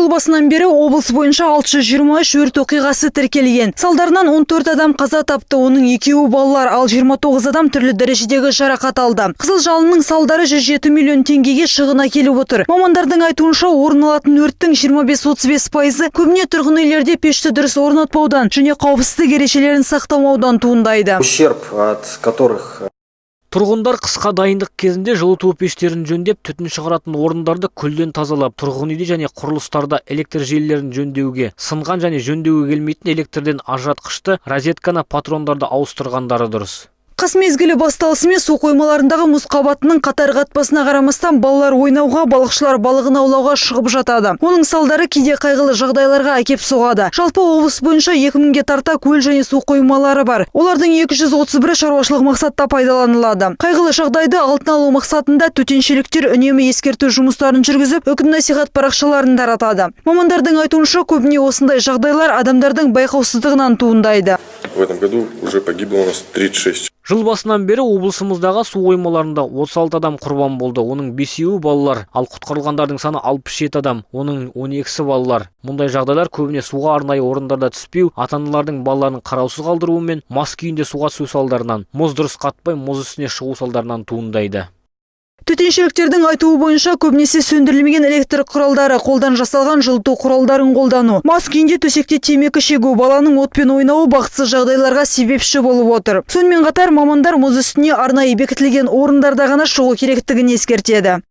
Жыл басынан бері облыс бойынша 623 өрт оқиғасы тіркелген. Салдарынан 14 адам қаза тапты, оның екеуі балалар, ал 29 адам түрлі дәрежедегі жарақат алды. Қызыл жалынның салдары 107 миллион теңгеге шығын әкеліп отыр. Мамандардың айтуынша, орын алатын өрттің 25-35%-ы көбіне тұрғын үйлерде пешті дұрыс орнатпаудан және қауіпсіздік ережелерін сақтамаудан туындайды. Ущерб от которых Тұрғындар қысқа дайындық кезінде жылыту пештерін жөндеп, түтін шығаратын орындарды күлден тазалап, тұрғын үйде және құрылыстарда электр желілерін жөндеуге, сынған және жөндеуге келмейтін электрден ажыратқышты, розетканы, патрондарды ауыстырғандары дұрыс. Қыс мезгілі басталысымен су қоймаларындағы мұз қабатының қатар қатпасына қарамастан, балалар ойнауға, балықшылар балығын аулауға шығып жатады. Оның салдары кейде қайғылы жағдайларға әкеп соғады. Жалпы, облыс бойынша 2000-ге тарта көл және су қоймалары бар. Олардың 231-і шаруашылық мақсатта пайдаланылады. Қайғылы жағдайды алдын алу мақсатында төтеншеліктер үнемі ескерту жұмыстарын жүргізіп, үгіт насихат парақшаларын таратады. Мамандардың айтуынша, көбіне осындай жағдайлар адамдардың байқаусыздығынан туындайды. В этом году уже погибло у нас 36. Жыл басынан бері облысымыздағы су қоймаларында 36 адам құрбан болды, оның бесеуі балалар, ал құтқарылғандардың саны 67 адам, оның 12-сі балалар. Мұндай жағдайлар көбіне суға арнайы орындарда түспеу, ата-аналардың балаларын қараусыз қалдыруы мен мас күйінде суға түсу салдарынан, мұз дұрыс қатпай, мұз үстіне шығу салдарынан туындайды. Төтеншеліктердің айтуы бойынша, көбінесе сөндірілмеген электр құралдары, қолдан жасалған жылыту құралдарын қолдану, мас күйінде төсекте темекі шегу, баланың отпен ойнауы бақытсыз жағдайларға себепші болып отыр. Сонымен қатар мамандар мұз үстіне арнайы бекітілген орындарда ғана шығу керектігін ескертеді.